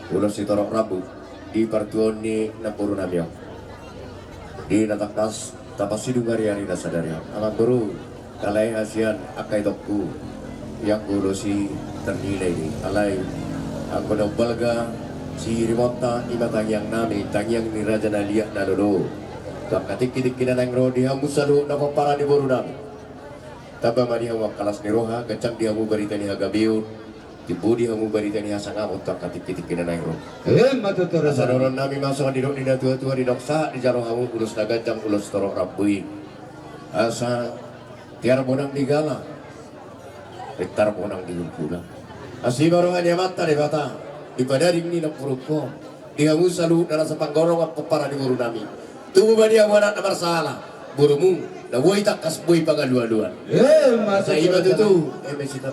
ulos sitorop rambu di partuaon ni namborunami on. Di na tangkas tapasidung ariari na sadari on, amangboru, alai hasian angka itongku, ianggo ulos i ternilai do i, alai anggo na umbalga sihirimonta, i ma tangiangnami, tangiang ni raja na liat na lolo. Tu angka tingkitingki na naeng ro, di hamu saluhut na pomparan ni borunami, tamba ma di hamu angka las ni roha, ganjang di hamu barita ni hagabeon, timbo di hamu barita ni hasangamon tu angka tingkitingki na naeng ro. Emma tutu, raja. Asa dohononnami ma songon nidok ni natuatua, di naung sahat dijalo hamu ulos na ganjang, ulos torop rambu i, asa tiar bonang di gala, pintar bonang di hulhula. Asi ma roha ni Amanta Debata di padading ni namborungku on, di hamu saluhutna na sapanggadongan pomparan ni borunami. Tubu ma di hamu anak na marsala, borumu na boi tangkas boi pangalualuan. Emma tutu, raja. Asa i ma tutu, eme sita,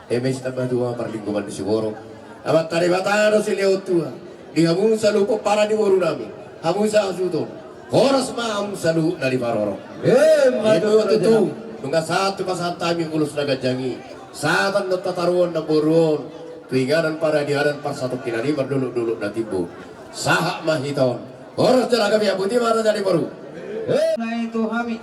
eme sitamba tua parlinggoman ni siborok. Amanta Debata do silehon tua di hamu saluhut pomparan ni borunami, hamu sahasuhuton. Horas ma hamu saluhut na diparorot. Emma tutu, raja. Nunga sahat tu pasahat hami ulos na ganjang i, sahat annon tataruhon namboru on tu inganan paradianan parsatongkinan i, mardolokdolok na timbo. Sahat ma hita on. Horas jala gabe, boti ma, raja ni boru. Emma tutu, hami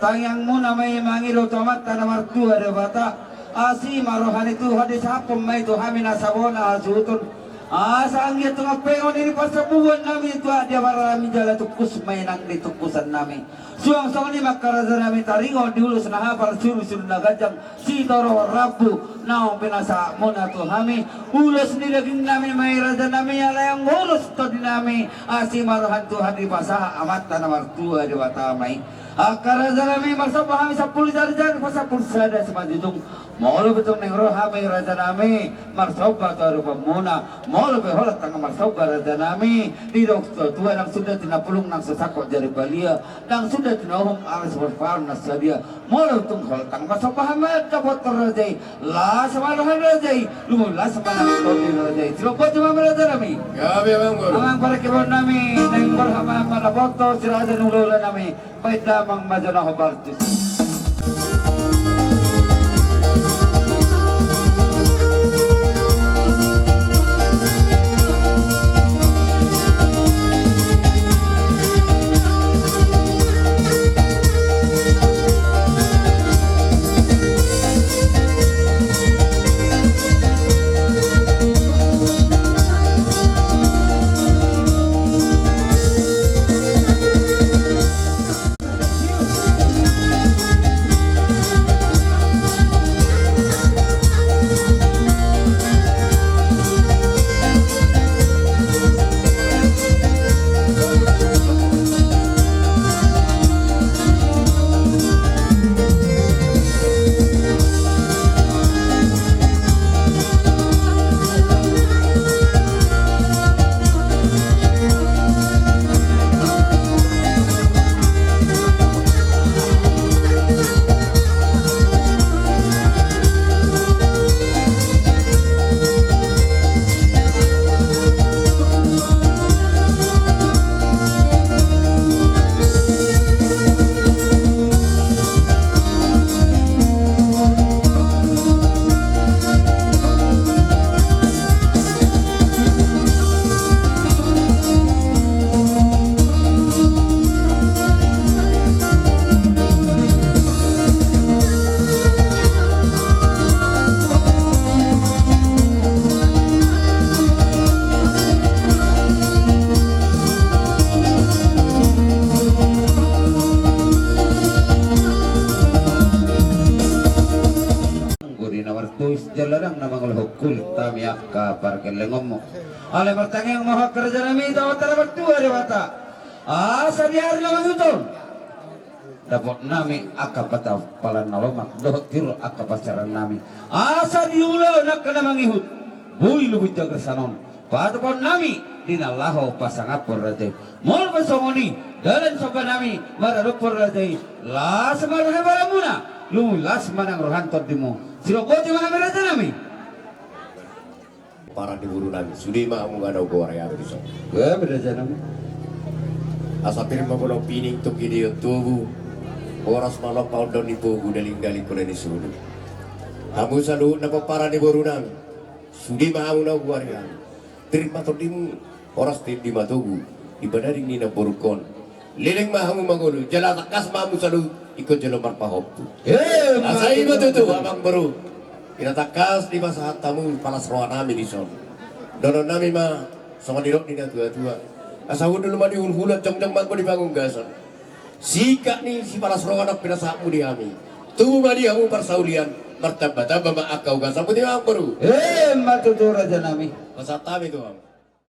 tangiangmuna ma i mangido tu Amanta na martua Debata. Asi ma roha ni Tuhan, disahaphon ma i tu hami na sabona hasuhuton. Asa anggiat tung ampengon i di parsabubuannami tu aek ni abarannami, jala tungkus ma i nang di tungkusannami. Suang songon i ma, angka rajanami, taringot di ulos na hapal, surusuruan na ganjang, sitorop rambu naung pinasahatmuna tu hami. Ulos ni dagingnami ma i, rajanami, alai anggo ulos tondinami, asi ma roha ni Tuhan, dipasahat Amanta na martua Debata ma i. Angka rajanami, marsomba hami sampulu jarijari pasampulu sada simanjujung. Molo pe tung naeng ro hami, rajanami, marsomba tu adopanmuna, molo pe holan tangkas marsomba, rajanami, didok situatua, ndang suda tinapulung nang so sangkot jari balia, ndang suda tinauhum ala siparparan na sadia. Molo tung holan tangkas marsomba hami, dapothon raja i, las ma roha ni raja i, lumobi las ma nang tondi ni raja i. Silompa tu ma, rajanami. Gabe, amang boru. Amang parangkibonnami, naeng ro hami mandapothon si raja ni hulahula nami. Baen damang ma jolo na hombar tusi. Jala dang na mangolhon kulit hami angka pargellengonmu. Alai martangiang ma hami angka raja nami, Debata na martua Debata, asa di ari na mangihut on dapot nami angka patampalan na lomak dohot tiur angka pansamotan nami, asa di ulaon angka na mangihut boi lubu jagasan on. Patupahon nami di na laho pasangaphon raja i. Molo pe songon i dalan somba nami maradophon raja i, las ma roha ni baranmuna, lumobi las ma nang roha ni tondimu. Sirogote ma hami raja nami. Pomparan ni boru nami, sude ma hamu manang goar hami dison. Gabe raja nami. Asa pir ma bolon pining, tonggi deon tobu, boras ma lompang, ondong ni pogu, dalingdaling kole ni solu. Hamu saluhutna pomparan ni boru nami, sude ma hamu na hugoari hami. Pir ma tondimu, horas tindi ma togu di padading ni namborungkon. Leleng ma hamu mangolu jala tangkas ma hamu saluhut ingkon jolo marpahompu. Emma tutu. Asa i ma tutu amangboru, ina tangkas dipasahat hamu palas roha nami dison. Dohonon nami ma songon nidok ni natuatua: Asa hundul ma di hulhulan, jongjong ma anggo di pangunggasan. Singkat ni sipalas roha na pinasahatmu di hami, tubu ma di hamu parsaulian, martambatamba ma angka ugasan. Botima amangboru. Emma tutu raja nami. Pasahat hami tu hamu.